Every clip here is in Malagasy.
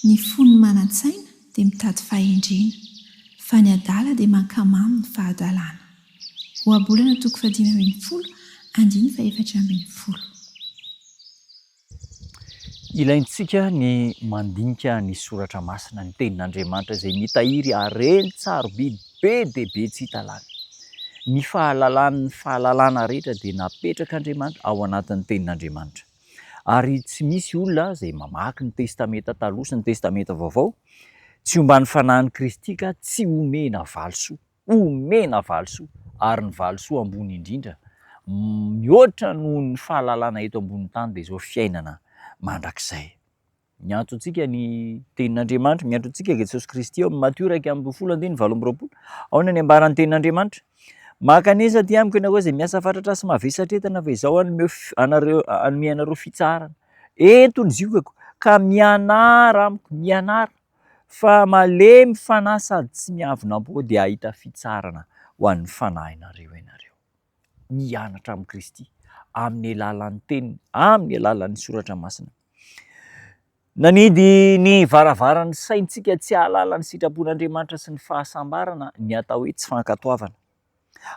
Ny fon'ny manan-tsaina dia mitady fahendrena, fa ny adala dia mankamamy ny fahadalana. Ohabolana toko fahadimy ambin'ny folo, andininy fahefatra ambin'ny folo. Ilaintsika ny mandinika ny Soratra Masina, ny Tenin'Andriamanitra izay mitahiry haren-tsarobidy be dia be tsy hita lany. Ny fahalalan'ny fahalalana rehetra dia napetrak'Andriamanitra ao anatin'ny Tenin'Andriamanitra. Ary tsy misy olona izay mamaky ny Testamenta Taloha sy ny Testamenta Vaovao tsy omban'ny Fanahin'i Kristy ka tsy omena valisoa. Omena valisoa, ary ny valisoa ambony indrindra, mihoatra noho ny fahalalana eto ambonin'ny tany dia izao fiainana mandrakizay. Miantso antsika ny tenin'Andriamanitra, miantso antsika Jesosy Kristy ao amin'ny Matio 11 andininy 28. Aona ny ambaran'ny tenin'Andriamanitra? Mankanesa aty amiko ianareo izay miasa fatratra sy mavesatra entana fa izaho hanome anareo hanome anareo fitsaharana. Ento ny ziokako ka mianara amiko, mianara Fa malemy fanahy sady tsy miavona am-po dia hahita fitsarana ho an'ny fanahinareo ianareo. Mianatra amin'i Kristy amin'ny alalan'ny Teniny, amin'ny alalan'ny Soratra Masina. Nanidy ny varavaran'ny saintsika tsy hahalala ny sitrapon'Andriamanitra sy ny fahasambarana ny atao hoe tsy fankatoavana.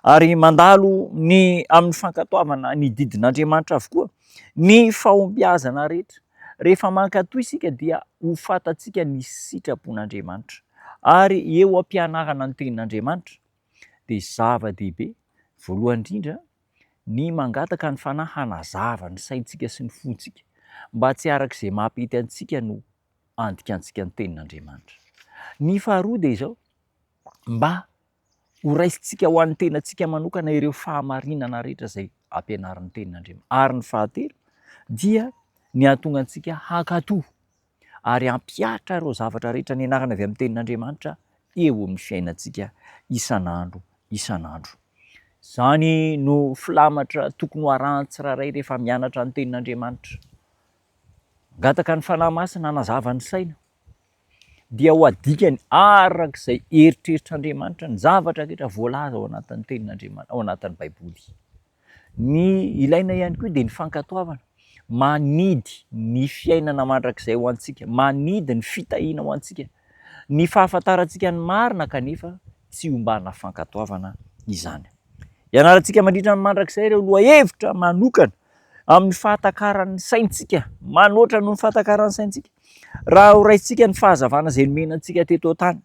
Ary mandalo ny amin'ny fankatoavana ny didin'Andriamanitra avokoa ny fahombiazana rehetra. Rehefa mankatò isika dia ho fantatsika ny sitrapon'Andriamanitra. Ary eo am-pianarana ny tenin'Andriamanitra dia zava-dehibe voalohany indrindra ny mangataka ny Fanahy hanazava ny saintsika sy ny fontsika mba tsy araka izay mampety antsika no andikantsika ny tenin'Andriamanitra. Ny faharoa dia izao, mba ho raisintsika ho an'ny tenantsika manokana ireo fahamarinana rehetra izay ampianarin'ny tenin'Andriamanitra. Ary ny fahatelo dia ny hahatonga antsika hankatò ary hampihatra ireo zavatra rehetra nianarana avy amin'ny tenin'Andriamanitra eo amin'ny fiainantsika isan'andro isan'andro. Izany no filamatra tokony ho arahan'ny tsirairay rehefa mianatra ny tenin'Andriamanitra. Mangataka ny Fanahy Masina hanazava ny saina. dia ho adikany araka izay eritreritr'Andriamanitra ny zavatra rehetra voalaza ao anatin'ny tenin'Andriamanitra, ao anatin'ny Baiboly. Ny ilaina ihany koa dia ny fankatoavana, manidy ny fiainana mandrakizay ho antsika, manidy ny fitahiana ho antsika, ny fahafantarantsika ny marina kanefa tsy ombana fankatoavana izany. Ianarantsika mandritra ny mandrakizay ireo lohahevitra manokana amin'ny fahatakaran'ny saintsika, manoatra noho ny fahatakaran'ny saintsika. Raha ho raisintsika ny fahazavana izay nomena antsika teto an-tany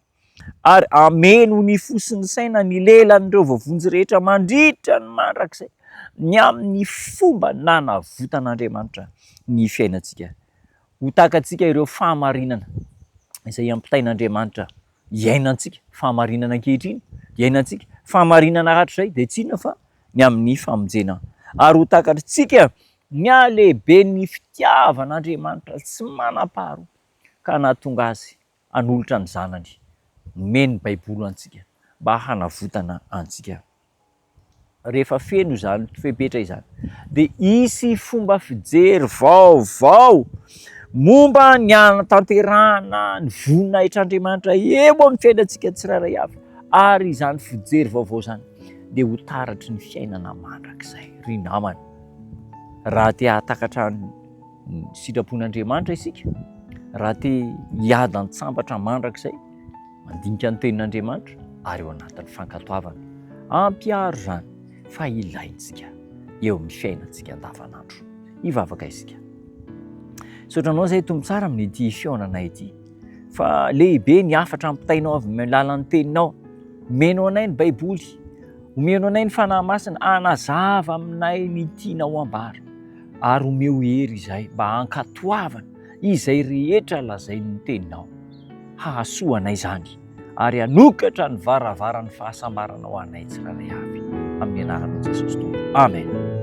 ary hameno ny fo sy ny saina ny lelan'ireo voavonjy rehetra mandritra ny mandrakizay ny amin'ny fomba nanavotan'Andriamanitra ny fiainantsika. Ho takatsika ireo fahamarinana izay ampitain'Andriamanitra iainantsika, fahamarinana ankehitriny iainantsika, fahamarinana hatrizay dia tsy inona fa ny amin'ny famonjena ary ho takatritsika Ny halehiben'ny fitiavan'Andriamanitra tsy manam-paharoa ka nahatonga Azy hanolotra ny Zanany nomen'ny Baiboly ho antsika mba hanavotana antsika. Rehefa feno izany fepetra izany dia hisy fomba fijery vaovao momba ny hanatanterahana ny voninahitr'Andriamanitra eo amin'ny fiainantsika tsirairay avy ary izany fijery vaovao izany dia ho taratry ny fiainana mandrakizay. Ry namana, raha te hahatakatra ny sitrapon'Andriamanitra isika, raha te hiadan-tsambatra mandrakizay, mandinika ny tenin'Andriamanitra ary eo anatin'ny fankatoavana. Ampiharo izany fa ilaintsika eo amin'ny fiainantsika andavanandro. Hivavaka isika. Misaotra anao izay Tompo tsara amin'ity fihaonana ity. Fa lehibe ny hafatra ampitainao avy amin'ny alalan'ny teninao. Omeno anay ny Baiboly. Omeno anay ny Fanahy Masina hanazava aminay ny tianao ambara. Ary omeo hery izahay mba hankatoavana izay rehetra lazain'ny teninao. Hahasoa anay izany ary hanokatra ny varavaran'ny fahasambarana ho anay tsirairay avy. Amin'ny anaranao Jesosy Tompo. Amen.